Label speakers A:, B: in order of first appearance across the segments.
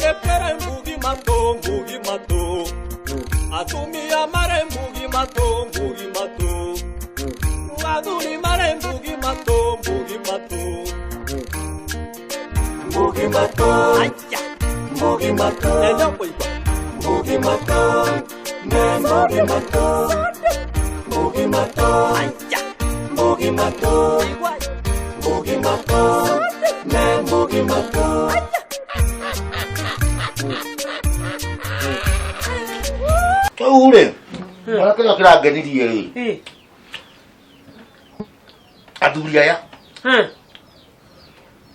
A: Agekere mbugi matũ, mbugi matũ. Atumia marĩ mbugi matũ, mbugi matũ. Athuri marĩ mbugi matũ, mbugi matũ. Mbugi matũ. Mbugi matũ. Mbugi matũ. Ne mbugi matũ. Mbugi matũ. Mbugi matũ. Mbugi matũ. Ne mbugi matũ.
B: Rĩu rĩ, ona kĩrĩa kĩrangenirie rĩ, athuri aya,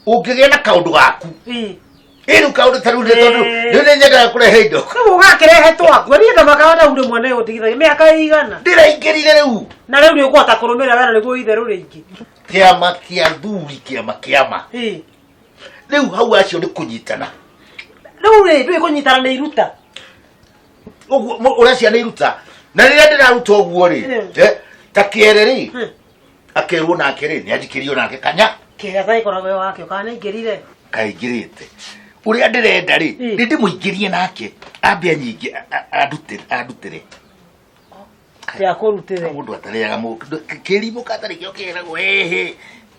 B: ũngĩgĩa na kaũndũ gaku, ĩ rĩu kaũndũ ta rĩu nĩ tondũ rĩu nĩ nyendaga kũrehe indo.
C: Rĩu ũgakĩrehe twaku niĩ ndamakaga ndau rĩmwe nĩ ũndigithagia mĩaka ĩigana.
B: Ndĩraingĩrire rĩu.
C: Na rĩu nĩ ũkũhota kũrũmĩrĩra wena nĩguo itherũ rĩingĩ.
B: Kĩama kĩa thuri, kĩama kĩama. Rĩu hau acio nĩ kũnyitana.
C: Rĩu rĩ ndũĩ kũnyitana nĩ iruta.
B: Ũguo ũrĩa ciana iruta. Na rĩrĩa ndĩraruta ũguo rĩ, ta kĩere rĩ, akerwo nake rĩ, nĩ anjikĩrio nake kanya.
C: Kĩrĩa gagĩkoragwo e wakĩo kana nĩaingĩrire?
B: Kaingĩrĩte. Ũrĩa ndĩrenda rĩ, nĩ ndĩmũingĩrie nake, ambe anyingĩ, andutĩre.
C: Atĩ akũrutĩre.
B: Mũndũ atarĩaga kĩrimũ katarĩ kĩo kĩragwo ĩhĩ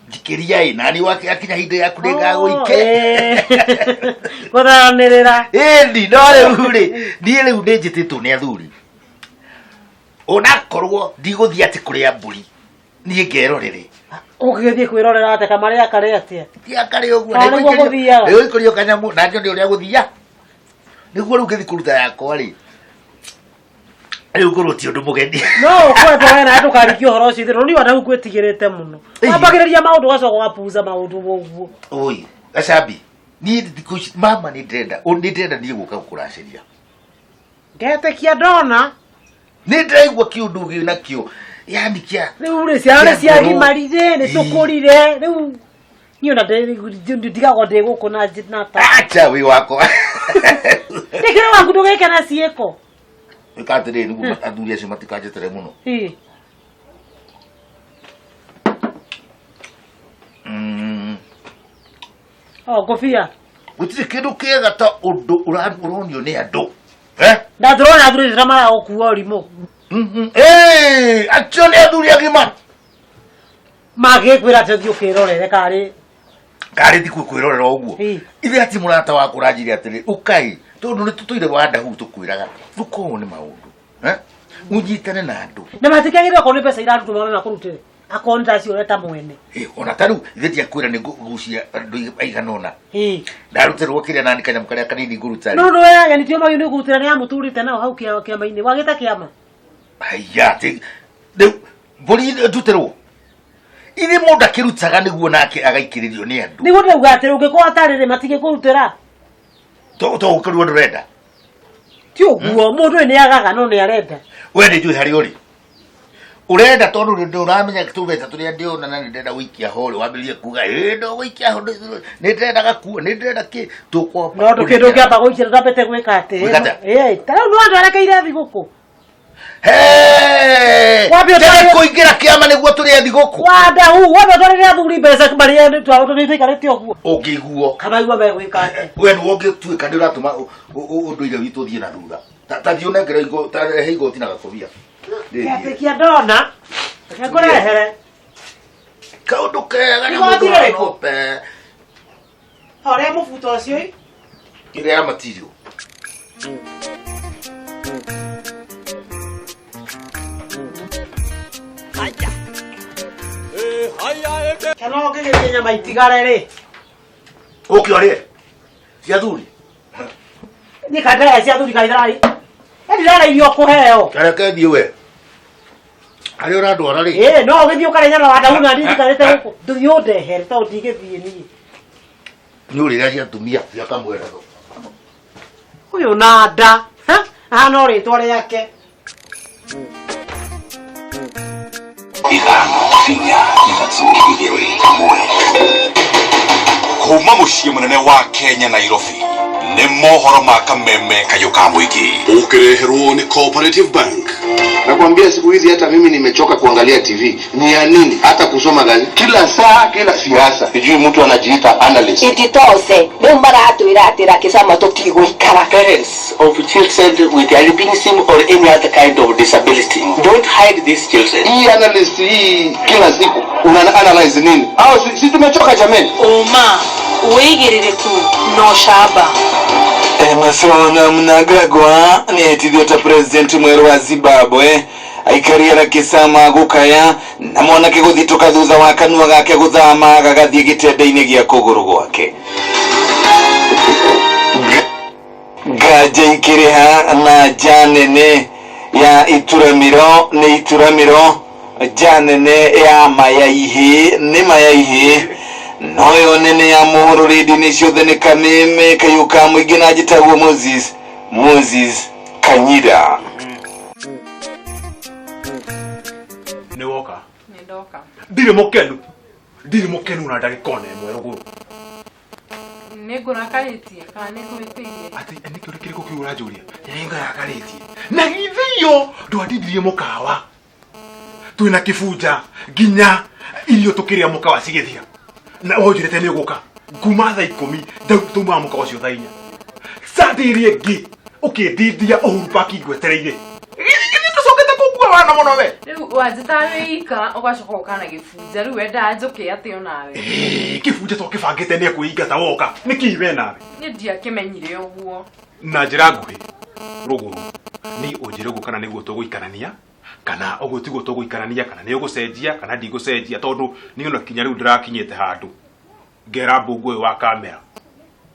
B: njikĩria ĩ nani wake akinya hinda yaku nĩ ngagũike.
C: Gũtharanĩrĩra.
B: Ĩni no rĩu rĩ niĩ rĩu nĩ njĩtĩtwo nĩ athuri onakorwo ndigũthiĩ atĩ kũrĩa mbũri niĩ ngerorere.
C: Ũgĩthiĩ kwĩrorera atĩa kamarĩa karĩ atĩa?
B: Ti akarĩ ũguo.
C: Kana nĩguo gũthiaga?
B: Nĩgũikũrio kanyamũ na ndio ũrĩa gũthia nĩguo rĩu ngĩthiĩ kũruta yakwa rĩ rĩu ngorwo ti ũndũ mũgeni.
C: No ũkwenda we nawe ndũkarikie ũhoro ũcio itherũ niĩ ona rĩu ngwĩtigĩrĩte mũno. Wambagĩrĩria maũndũ ũgacoka ũgapuza maũndũ ũguo.
B: Oi gacambi niĩ thikũ ici mama nĩ ndĩrenda nĩ ndĩrenda niĩ gũka gũkũracĩria.
C: Ngetĩkia ndona.
B: Nĩ ndĩraigua kĩũndũ gĩ nakĩo yani kĩa
C: Rĩu rĩ ciana nĩ
B: kĩa ngoro.
C: ciagimarire nĩ tũkũrire rĩu niĩ ona ndigagwo ndĩ gũkũ na na ta.
B: Acha wĩ wakwa.
C: Nĩkĩrĩ waku ndũgĩke na ciĩko.
B: Ĩka atĩrĩrĩ nĩguo athuri acio matikanjetere mũno.
C: O ngũbia.
B: Gũtirĩ kĩndũ kĩega ta ũndũ ũronio nĩ andũ.
C: Na ndĩrona athuri acio ta maragũkua ũrimũ.
B: Acio nĩ athuri agima.
C: Magĩkwĩra atĩ ũthiĩ ũkĩrorere karĩ.
B: Karĩ ti kwĩrorera ũguo. Ithe ati mũrata wakwa ũranjĩre atĩrĩ, ũkai, tondũ nĩ tũtũire wa ndahu tũkwĩraga, ndũkorwo nĩ maũndũ. Ũnyitane na andũ.
C: Na matikĩagĩrĩirwo okorwo nĩ mbeca irarutwo mawe makũrutĩre. Akorwo nĩ tacio ta mwene.
B: Ona ta rĩu ithe ndiakwĩra nĩ ngũgucia andũ aigana ũna. Ndarutĩrwo kĩrĩa nani kanyamũ karĩa kanini ngũruta rĩ.
C: No ndũĩ ageni tio magĩ nĩ kũrutĩra nĩ amũturĩte nao hau kĩama-inĩ. Wagĩte kĩama?
B: Haiya, rĩu mbũri ndutĩrwo. Ithe mũndũ akĩrutaga nĩguo nake agaikĩrĩrio nĩ andũ.
C: Nĩguo ndĩrauga atĩrĩ ũngĩkorwo atarĩ rĩ matingĩkũrutĩra.
B: To gũkĩrwo ndũrenda.
C: Ti ũguo mũndũ ũyũ nĩ agaga no nĩ arenda.
B: We nĩ njũĩ harĩa ũrĩ. Ũrenda tondũ nĩ ũramenya tũbeca tũrĩa ndĩona na nĩ ndĩrenda gũikia ho rĩ wambĩrĩrie kuga ĩ ndũgũikia ho nĩ ndĩrenda gakuo nĩ ndĩrenda kĩ tũkwamba.
C: No ndũ kĩndũ ũngĩamba gũikia ndũtambĩte gwĩka atĩ.
B: Gwĩka atĩa?
C: Ĩ ta rĩu no andũ arekeire thigũkũ.
B: Hey!
C: Wambe
B: Tene
C: ũtwarĩre-
B: kũingĩra kĩama nĩguo tũrĩe thigũkũ.
C: Wandahu wambe ũtwarĩre athuri mbeca marĩe tũikarĩte ũguo.
B: Ũngĩiguo.
C: Kamaigua megwĩka atĩa.
B: We nĩwe ũngĩtuĩka nĩ ũratũma ũndũire witũ ũthiĩ na thutha. Ta thiĩ ũnengere ta rehe igoti na gakobia.
C: Ngetĩkia ndona. Reke ngũrehere.
B: Kaũndũ kega na
C: Igoti
B: mũndũ
C: rĩrĩkũ?
B: wa
C: Horĩa mũbuto ũcio ĩ.
B: Ĩrĩa ya material.
C: Kana ũngĩgĩtie nyama itigare rĩ.
B: Ũke ũrĩe. Cia thuri.
C: Niĩ kandara cia thuri kaitharai. Ĩni ndara irio kũheo.
B: Kareke thiĩ we. Harĩa ũrandwara rĩ.
C: Ĩ no ũgĩthiĩ ũkarĩa nyama wa ndahu na niĩ njikarĩte gũkũ. Ndũthiĩ ũndehere tondũ ndigĩthiĩ niĩ.
B: Nĩ ũrĩra cia atumia cia kamwera.
C: Ũyũ na nda. Ha? Ahana o rĩtwa rĩake.
D: 5 4 3 2 1. Kuma muciĩ mũnene wa Kenya Nairobi Nĩ mohoro ma kameme kayũ ka mũingĩ ũkĩreherwo nĩ Cooperative Bank.
E: Nakwambia siku hizi hata mimi nimechoka kuangalia TV. Ni ya nini? Hata kusoma gazeti. Kila saa, kila siasa. Sijui mtu anajiita analyst.
F: Ititose rĩu maratwĩra atĩ rakĩcama tũtigũikara.
G: Parents of children with albinism or any other kind of disability, don't hide these children.
E: Hii analyst hii kila siku una analyze nini? Au si tumechoka jameni?
H: Ũma wĩigĩrĩrĩku no camba.
I: Emerson Mnangagwa nĩetithio ta president mwerũ wa Zimbabwe aikaria rakĩcama gũkaya na mwanake gũthitũka thutha wa kanua gake gũthama gagathiĩ gĩtenda-inĩ gĩa kũgũrũ gwake. Nganja ikĩrĩha na nja nene ya ituramĩro nĩ ituramĩro, nja nene ya mayaihĩ nĩ mayaihĩ, noyo nene ya mohoro rĩndiũ-inĩ ciothe nĩ kameme kayũ ka mũingĩ na njĩtagwo Moses Kanyira.
J: Nĩ woka?
K: Nĩ ndoka.
J: Ndirĩ mũkenu. Ndirĩ mũkenu na ndagĩka ona ĩmwe rũgũrũ.
K: Nĩ ngũrakarĩtie kana nĩ ngũhĩtĩirie?
J: Atĩ nĩ kĩũria kĩrĩkũ kĩu ũranjũria? Nĩ ngũrakarĩtie. Na githĩ iyo ndwandindirie mũkawa. Twĩna kĩbunja nginya irio tũkĩrĩa mũkawa cigĩthira. Na ũnjĩrĩte nĩ ũgũka. Kuma thaa 10 taumaga mũkawa ũcio thaa 4. Sunday ĩrĩa ĩngĩ ũkĩndindia Uhuru Park ngwetereire. Githĩ tũcokete kũngua wana mũno we.
K: Rĩu wanjĩta wĩ ika ũgacoka ũka na gĩbunja rĩu wendaga njũke atĩ onawe.
J: Kĩbunja twakĩbangĩte nĩ ekwĩingata woka. Nĩkĩĩ we nawe?
K: Niĩ ndiakĩmenyire ũguo.
J: Na njĩra nguhĩ rũgũrũ nĩ ũnjĩre ũguo kana nĩguo tũgũikarania kana ũguo tiguo tũgũikarania kana nĩ ũgũcenjia kana ndigũcenjia tondũ niĩ ona kinya rĩu ndĩrakinyĩte handũ ngera mbungu ũyũ wa kamera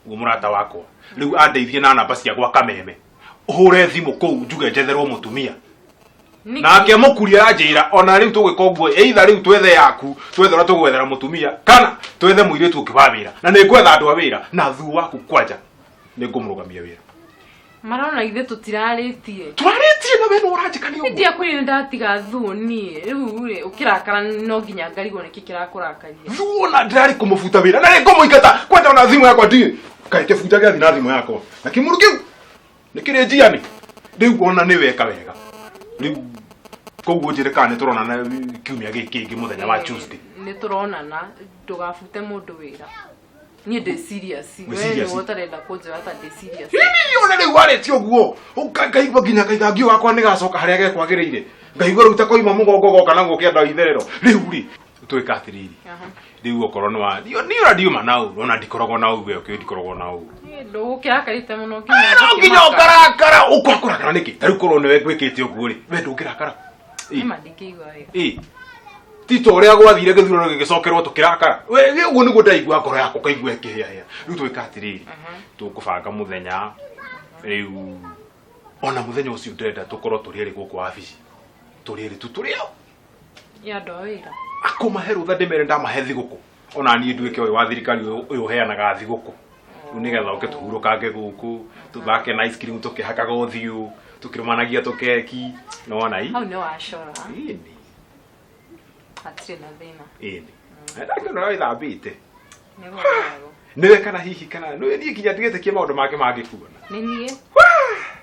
J: ũguo mũrata wakwa rĩu andeithie na namba cia gwa kameme ũhũre thimũ kũu njuge njetherwo mũtumia nake mũkuria aranjĩra ona rĩu tũgwĩka ũguo either rĩu twethe yaku twethe ũrĩa tũgwethera mũtumia kana twethe mũirĩtu ũngĩ wa wĩra na nĩ ngwetha andũ a wĩra na thuu waku kwanja nĩ ngũmũrũgamia wĩra.
K: Marona ithe tũtirarĩtie.
J: Tũrarĩtie na we nĩ ũranjĩka nĩ ũguo.
K: Ndiakwĩrire ndatiga thuu niĩ rĩu rĩ ũkĩrakara no nginya ngarigwo nĩkĩ kĩrakũrakaria.
J: Thuu ona ndĩrarĩ kũmũbuta wĩra na nĩ ngũmũingata kwenda ona thimũ yakwa ndirĩ kaĩ kĩbunja gĩathiĩ na thimũ yakwa na kĩmũrũ kĩu nĩ kĩrĩ njiani rĩu ona nĩ weka wega rĩu koguo njĩre kana nĩ tũronana kiumia gĩkĩ kĩngĩ mũthenya wa Tuesday.
K: Nĩ tũronana ndũgabute mũndũ wĩra. Niĩ ndĩ serious. We nĩwe ũtarenda kũnjoya ta ndĩ serious.
J: Hihi ona rĩu warĩtie ũguo ngaigua nginya gaithangio gakwa nĩ gacoka harĩa gekwagĩrĩire ngaigua rĩu ta koima mũgongo goka na gũkĩenda itherero rĩu rĩ twĩka atĩrĩrĩ rĩu okorwo nĩ wa niĩ ona ndiuma na ũru ona ndikoragwo na ũru we ũkĩũĩ ndikoragwo na ũru.
K: Ndũgũkĩrakarĩte mũno nginya
J: no nginya ũkarakara ũkwakũrakara nĩkĩ ta rĩu korwo nĩwe ngwĩkĩte ũguo rĩ we ndũngĩrakara.
K: Nĩma ndingĩigua wega.
J: Ti ta ũrĩa gwathire gĩthurano gĩgĩcokerwo tũkĩrakara we ũguo nĩguo ndaigua ngoro yakwa ngaigua ĩkĩhĩahĩa rĩu twĩka atĩrĩrĩ tũkũbanga mũthenya rĩu ona mũthenya ũcio ndĩrenda tũkorwo tũrĩ erĩ gũkũ wabici tũrĩ erĩ tu tũrĩ ao
K: ya andũ a wĩra
J: akũmahe rũtha ndĩmere ndamahe thigũkũ ona niĩ nduĩke ũyũ wa thirikari ũyũ ũheanaga thigũkũ rĩu nĩgetha ũke tũhurũkange gũkũ tũthake na ice cream tũkĩhakaga ũthiũ tũkĩrũmanagia tũkeki nĩwona
K: hau nĩ wacora. Ĩni hatirĩ na thĩna.
J: Ĩni ndakĩona ũrĩa wĩthambĩte nĩwe kana hihi kana niĩ nginya ndigĩtĩkie maũndũ make mangĩkuona
K: nĩ niĩ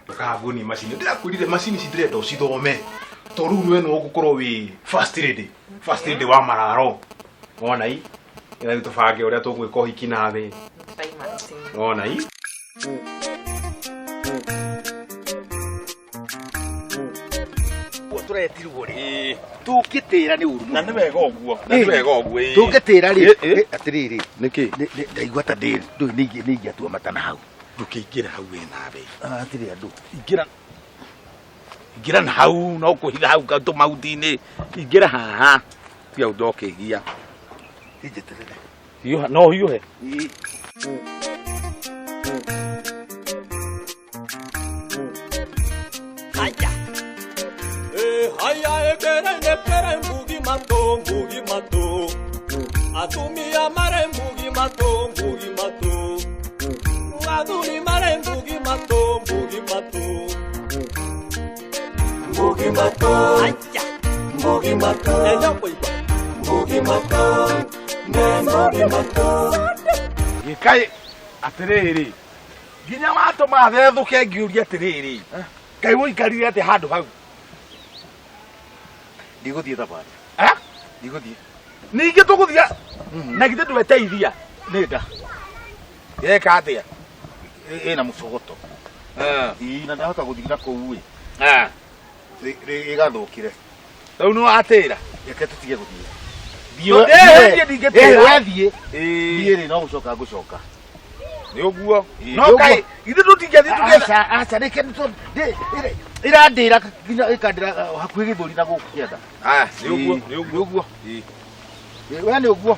J: ndũkaguonie macini ndĩrakwĩrire macini ici ndĩrenda ũcithome tondũ rĩu nĩwe no ũgũkorwo wĩ first lady first lady wa mararo wona i rĩu tũbange ũrĩa tũgwĩka ũhiki nawe wona i.
B: Tũretirwo rĩ tũngĩtĩra nĩ ũru
L: na nĩ wega ũguo na nĩ wega ũguo
B: tũngĩtĩra rĩ atĩrĩrĩ
L: nĩkĩ
B: ndaigua ta ndĩ ndũĩ nĩ ingĩatua mata na hau
L: ndũkĩingĩra hau wĩ nawe
B: hatirĩ andũ
L: ingĩra ingĩra na hau no kũhitha hau tũmahuti-inĩ ingĩra haha tiga ũndũ ũkĩgia
B: injeterere
L: hiũha no hiũhe.
A: Haya ekere nekere mbugi mato mbugi mato atumia mare mbugi mato mbugi mato athuri mare mbugi mato mbugi mato mbugi mato mbugi mato mbugi mato mbugi mato
L: Gĩkaĩ atĩrĩrĩ Nginya watũma thethũke ngiũria atĩrĩrĩ. Ngai ũikarire atĩ handũ hau.
B: Ndigũthiĩ thabarĩ.
L: Eh?
B: Ndigũthiĩ.
L: Ningĩ tũgũthiĩ na githĩ ndweteithia.
B: Nĩ nda.
L: Yeka atĩa?
B: Ĩna mũcogoto. Ii na ndahota gũthiĩ na kũu ĩ.
L: Eh.
B: Ĩgathũkire.
L: Rĩu nĩ watĩra.
B: Reke tũtige gũthiĩ.
L: Niĩ ndingĩtĩra.
B: We thiĩ. Thiĩ rĩ no gũcoka ngũcoka.
L: Nĩ ũguo.
B: Ĩĩ,
L: No
B: nĩ ũguo.
L: kaĩ ithuĩ tũtingĩathiĩ tũgetha.
B: Aca, aca, reke ĩrandĩra nginya ĩkandĩra hakuhĩ gĩthũri na gũkũ kĩanda.
L: Ah, nĩ ũguo,
B: Ĩĩ,
L: nĩ ũguo.
B: nĩ ũguo. Ĩĩ, we nĩ ũguo.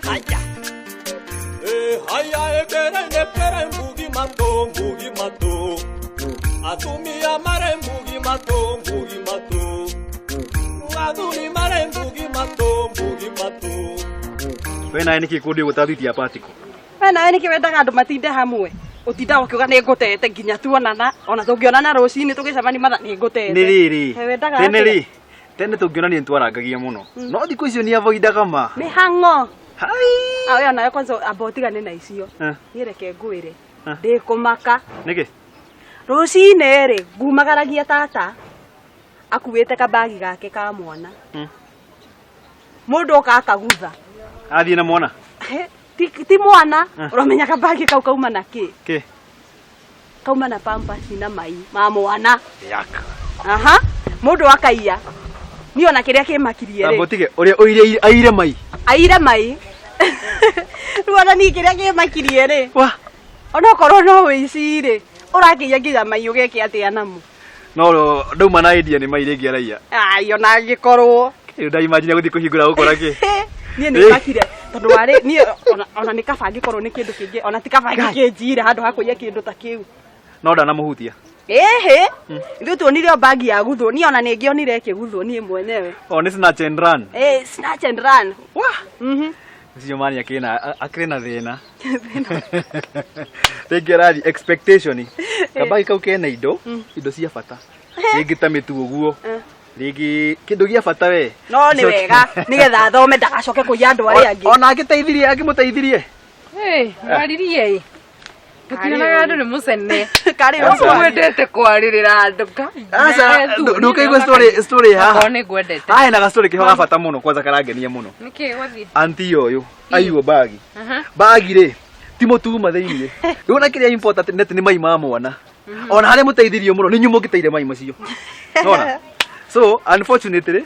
A: Haya. Haya ekere nekere mbugi mato mbugi mato. Atumia mare mbugi mato mbugi mato. Athuri mare mbugi mato mbugi mato.
J: We nawe nĩkĩ kũndĩ gũtathitia patiko
H: We nawe nĩkĩ wendaga andũ matinde hamwe ũtindaga ũkiuga nĩ ngũtete nginya tuonana ona tũngĩonana rũcinĩ tũgĩcemania mathaa nĩ ngũtete
J: nĩ rĩrĩ
H: We wendaga
J: tene
H: atĩa?
J: rĩ tene tũngĩonania nĩtwarangagia mũno no thikũ icio nĩ avoidaga ma
H: mĩhang'o awe onawe kwanza amba ũtigane na icio
J: Eh.
H: niĩ reke ngwĩre
J: Eh.
H: ndĩkũmaka
J: nĩkĩ
H: rũcinĩ rĩ ngumagaragia tata akuĩte kabagi gake ka mwana mũndũ oka akagutha
J: athiĩ na mwana
H: He, ti mwana
J: Eh.
H: ũramenya kabagi kau kauma na kĩ
J: kĩ
H: kauma na pampers na mai ma mwana
J: yaka
H: aha mũndũ akaiya niĩ ona kĩrĩa kĩmakirie
J: amba
H: rĩ
J: ũtige ũrĩa ũire aire mai
H: aire mai rĩu ona niĩ kĩrĩa kĩmakirie rĩ
J: wa
H: onokorwo no wĩici rĩ ũrakĩiya nginya mai ũgeke atĩa namo
J: no ndauma na idea nĩ mai rĩngĩ araiya
H: ai ona angĩkorwo
J: rĩu ndaimagine gũthiĩ kũhingũra gũkora kĩ
H: niĩ nĩ makire tondũ warĩ niĩ ona nĩ kaba angĩkorwo nĩ kĩndũ kĩngĩ ona ti kaba angĩkĩnjire handũ ha kũiya kĩndũ ta kĩu
J: no ndanamũhutia
H: ĩhĩ ithuĩ tuonire o bagi ya guthwo niĩ ona nĩngĩonire ĩkĩguthwo niĩ mwenyewe
J: o nĩ snatch and run
H: Eh, snatch and run
J: wa
H: mhm
J: ũcio mani akĩrĩ na akĩrĩ na thĩna rĩngĩ arathi expectation kabagi kau kena indo indo cia bata rĩngĩ ta mĩtu ũguo rĩngĩ kĩndũ gĩa bata we
H: no nĩ wega nĩgetha athome ndagacoke kũiya andũ arĩa angĩ
J: ona angĩteithirie angĩmũteithirie
K: Hey, mwaririe ĩ. Tũtionaga andũ nĩ mũcene.
H: Karĩ
K: Ũcio wendete kwarĩrĩra andũ.
J: Aca, ndũkaigua story haha.
K: Okorwo nĩ ngwendete.
J: Haha hena gastori keho ga bata mũno kwanza karangenia mũno
K: Nĩkĩ gwathiĩ?
J: anti ũyũ aiywo bagi
K: Aha.
J: bagi rĩ ti mũtuma thĩiniĩ rĩu ona kĩrĩa important nĩ atĩ nĩ mai ma mwana ona harĩa mũteithirio mũno nĩ inyuĩ mũngĩteire mai macio nona so unfortunately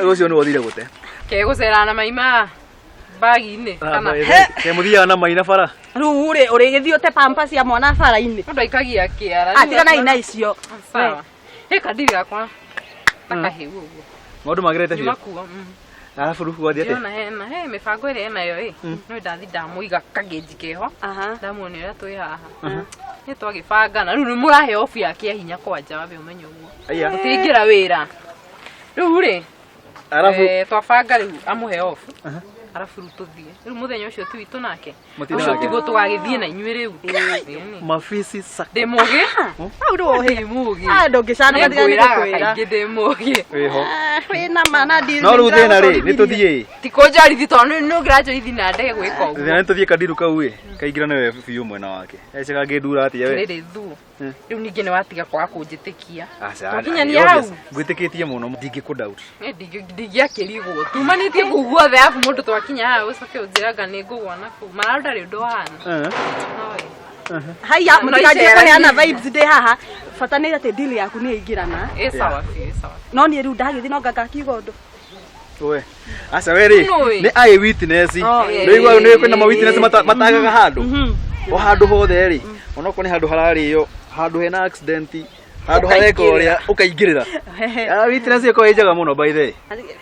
J: ũcio nĩ wothire gũte
K: Ke gũcera na mai ma bagi-inĩ kana
J: ke mũthiaga na mai na bara
H: rĩu rĩ ũrĩgĩthiĩ ũte pampers ya mwana bara-inĩ
K: mũndũ aikagia kĩara.
H: Ah, tiganai na icio
K: Sawa. Hĩ kadiri gakwa. Takahĩu ũguo.
J: maũndũ magĩrĩte biũ
K: Nyuma kuo.
J: arabu rĩu gwathiĩ atĩa
K: Ndĩrona hena he mĩbango ĩrĩa enayo ĩ no ndathi ndamũiga kagĩnji keho ndamuonia ũrĩa twĩ haha nĩ twagĩbanga na rĩu nĩ mũrahe obu ya kĩa hinya kwanja wambe ũmenye ũguo
J: Aya.
K: mũtingĩra wĩra rĩu rĩ
J: Arabu-
K: twabanga rĩu amũhe obu arabu rĩu tũthiĩ rĩu mũthenya ũcio ti witũ nake
J: Mũtinda
K: ũcio
J: nake.
K: tiguo tũgagĩthiĩ na inyuĩ rĩu Ĩni.
J: mafisi sako
K: ndĩ mũgĩ
H: hau rĩ
K: ndĩ mũgĩ
H: Ah, ndũngĩcanũka tiga nĩ
K: Nĩngwĩraga
H: gũkwĩra.
K: kaingĩ ndĩ mũgĩ
J: wĩho
H: wĩna ma na ndi
J: no rĩu thĩna rĩ nĩ tũthiĩ
K: tikũnjorithi tondũ nĩ ũngĩranjorithi na ndege gwĩka ũguo
J: thĩna nĩ tũthiĩ kandiru kau ĩ kaingĩra nĩwe biũ mwena wake eceka ngĩndura atĩa we
K: rĩrĩ thu rĩu ningĩ nĩ watiga kwaga kũnjĩtĩkia
J: Aca,
K: Twakinyania hau.
J: ngwĩtĩkĩtie mũno ndingĩkũ doubt
K: Ndingĩakĩrigwo tumanĩtie kũu guothe arabu mũndũ twakinya haha ũcoke ũnjĩraga nĩ ngũgwa na kũu marau ndarĩ ũndũ ũhana
H: haya
K: No
H: mũtikanjie
K: iceranio.
H: kũheana vibes ndĩ haha bata nĩ atĩ deal yaku nĩ yaingĩrana
K: ĩ sawa biũ ĩ sawa
H: no niĩ rĩu ndagĩthiĩ no ngakiuga ũndũ
J: we aca we rĩ
K: Nũĩ.
J: nĩ eye witness
H: Oh,
J: nĩ nĩ kwĩna ma witness matagaga handũ o handũ hothe rĩ onokorwo nĩ handũ hararĩo handũ hena accident handũ hareka ũrĩa ũkaingĩrĩra Ah, witness ĩkoragwo ĩ njega mũno by the way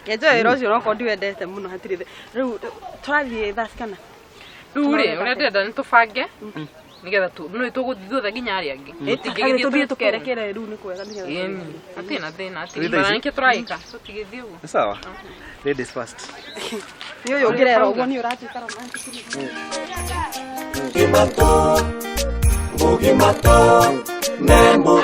H: kenjo wĩra ũcio onokorwo ndiwendete mũno hatirĩ rĩu tũrathiĩ thaa cigana
K: rĩu rĩ ũrĩa ndĩrenda nĩ tũbange nĩgetha nĩ tũgũthiĩ thuothe nginya arĩa angĩ
H: Tũtingĩgĩthiĩ tũthiĩ tũkerekere rĩu nĩ kwega nĩgetha
K: Ĩni, hatirĩ na thĩna
J: Tũthiĩ
K: hatirĩ
J: thaa
K: bara
J: ici?
K: nĩkĩo tũraĩka tũtigĩthiĩ ũguo
J: Nĩ sawa ladies first
H: nĩ ũyũ ũngĩrera ũguo nĩ ũratuĩka romantic
A: Mbugi mato, mbugi mato, nembo.